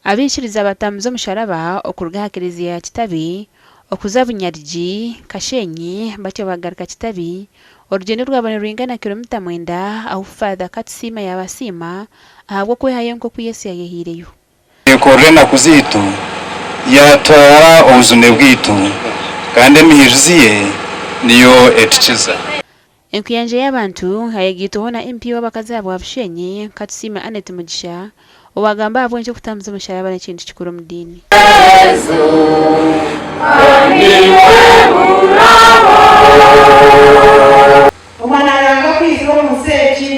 Abaikiriza batambuza omusharaba okuruga aha Klezia ya Kitabi okuza Bunyarigi, Kashenyi batyo bagaruka Kitabi. Orugyendo rwaba nirwingana kilomita mwenda ahu Father Katusiima yaabasiima ahabw'okwehayo nk'oku Yesu yaayehaireyo. Yekorera enaku zaitu, yaatwara obujune bwaitu, kandi emihiirizi ye niyo etukiza. Enkuyanja y'abantu ayegaitweho na MP w'abakazi ahabwa Bushenyi, Katusiime Annet Mugisha, owaagamba ahabw'enki okutambuza omusharaba n'ekintu kikuru omu diini. Omwana wa Ruhanga ku yaizire omu nsi egi,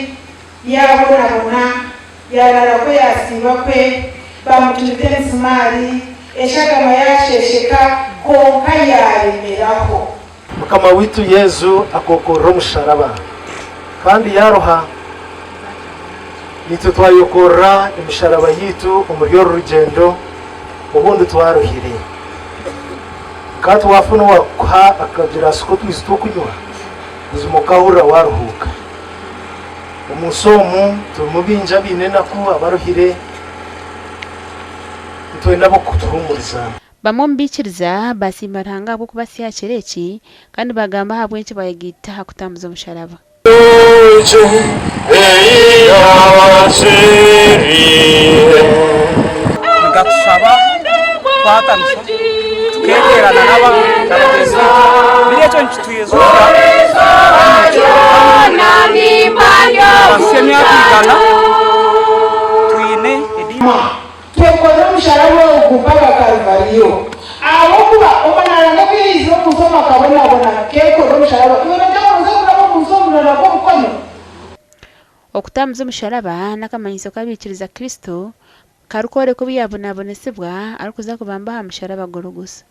yaabonabona, yaarara kwe, yaasiiba kwe, baamucumita emisimaari, eshagama yaasheesheka, kwonka yaaremeraho. Mukama waitu Yesu akokorera omusharaba kandi yaruha, naitwe twayekorera emisharaba yaitu omuri oru rugyendo obundi twaruhire. Nka hati wafuna owakuha akagirasi k'otwizi tw'okunywa buzima okahurira waruhuuka. Omunsi omu turimu baingi abaine enaku abaruhire nitwenda ab'okutuhumuriza. Bamwe omu baikiriza baasiima Ruhanga ahabw'okubasya aha kiro eki, kandi baagamba ahabw'enki baayegaita aha kutambuza omusharaba. Nigatushaba kukwatanisa tukeeterana n'abagyenzi baitu. Biri ekyo nikitwijutsya kandi emyaka igana twine ediini. Twekorere omusharaba ogu mpaka Karuvariyo. Ahabw'okuba omwana wa Ruhanga ku yaizire omu nsi omu akabonabona, akeekorera omusharaba, iwe nogira ngu noza kuraba omu nsi omu nonagwa omukono? Okutambuza omusharaba n'akamanyiso k'abaikiriza Kristo karikworeka obu yaabonabonesibwa arikuza kubambwa aha musharaba Gologosa.